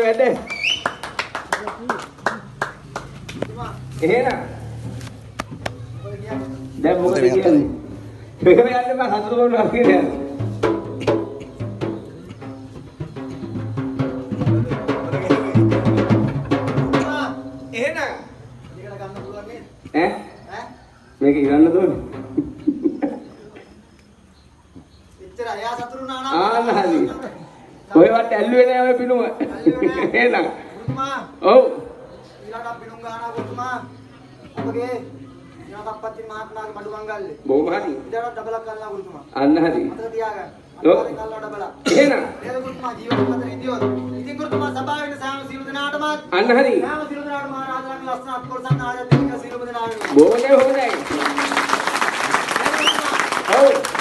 වැඩ. එහෙනම් දැන් මොකද කියන්නේ? එහෙම යන්න බෑ සතුටු කරනවා කියලා යන්න. එහෙනම් මේකට ගන්න පුළුවන් නේද? ඈ? ඈ? මේක ඉරන්න දෝනේ. එච්චර එයා සතුටු වුණා නම් ආන්න හරි. ඔයවත් ඇල්ලුවේ නෑ ඔය පිනුම. එහෙනම් ගුරුතුමා. ඔව්. ඊළඟට පිනුම් ගහනවා ගුරුතුමා. අපගේ ඥානපත්ති මහත්මයාගේ මඩු මංගල්ලේ. බොහොම හරි. ඊළඟට ඩබලක් කරනවා ගුරුතුමා. අන්න හරි. මතක තියාගන්න. ඔව්. අනිවාර්යෙන් කරනවා ඩබලක්. එහෙනම් නේද ගුරුතුමා ජීවිත අතර හිටියොත්. ඉතින් ගුරුතුමා සභාවේ ඉන්න සෑම සියලු දෙනාටම අන්න හරි. සෑම සියලු දෙනාටම ආරාධනා කරන ලස්සන අත්කොලසන් ආරාධනා සියලුම දෙනා වෙනුවෙන්. බොහොම හොඳයි. ඔව්.